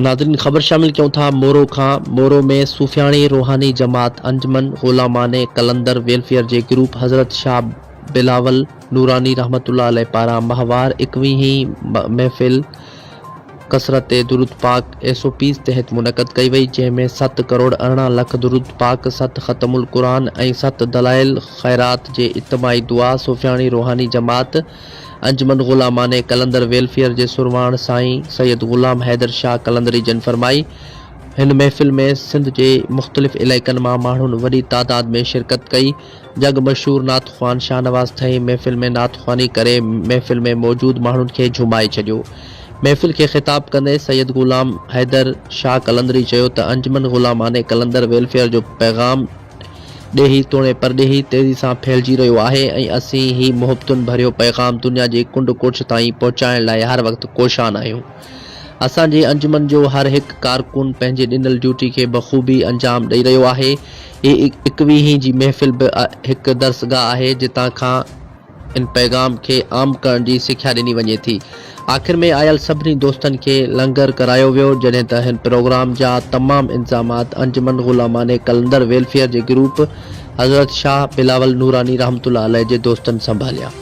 ناظرين خبر شامل ڪيون ٿا مورو کان، مورو ۾ صوفياڻي روحاني جماعت انجمن غلامان قلندر ويلفيئر جي گروپ حضرت شاهه بلاول نوراني رحمة الله عليه پاران ماهوار ايڪويهين محفل ڪثرت درود پاڪ ايس او پيز تحت منعقد ڪئي وئي جنهن ۾ ست ڪروڙ 18 لک درود پاڪ، ست ختم القرآن ۽ ست دلائل خيرات جي اجتماعي دعا صوفياڻي روحاني جماعت انجمن غلامان قلندر ويلفيئر جي سرواڻ سائين سيد غلام حيدر شاهه قلندري جن فرمائي. هن محفل ۾ سنڌ جي مختلف علائقن مان ماڻهن وڏي تعداد ۾ شرڪت ڪئي. جڳ مشهور نعت خوان شاهنواز ٿهيم محفل ۾ نعت خواني ڪري محفل ۾ موجود ماڻهن کي جهومائي ڇڏيو. محفل کي خطاب ڪندي سيد غلام حيدر شاهه قلندري چيو ته انجمن غلامان قلندر ويلفيئر جو پيغام ڏيهي توڻي پرڏيهي تيزي سان ڦهلجي رهيو آهي ۽ اسين هي محبتن ڀريو پيغام دنيا جي ڪنڊ ڪڙڇ تائين پهچائڻ لاء هر وقت ڪوشان آهيون. اسان جي انجمن جو هر هڪ ڪارڪن پنهنجي ڏنل ڊيوٽي کي بخوبي انجام ڏئي رهيو آهي. هي ايڪويهين جي محفل به هڪ درسگاهه آهي جتان کان ان پيغام کي عام ڪرڻ جي سکيا ڏني وڃي ٿي. آخر ۾ آيل سڀني دوستن کي لنگر ڪرايو ويو جڏهن ته هن پروگرام جا تمام انتظامات انجمن غلامان قلندر ويلفيئر جي گروپ حضرت شاهه بلاول نوراني رحمة الله عليه جي دوستن سنڀاليا.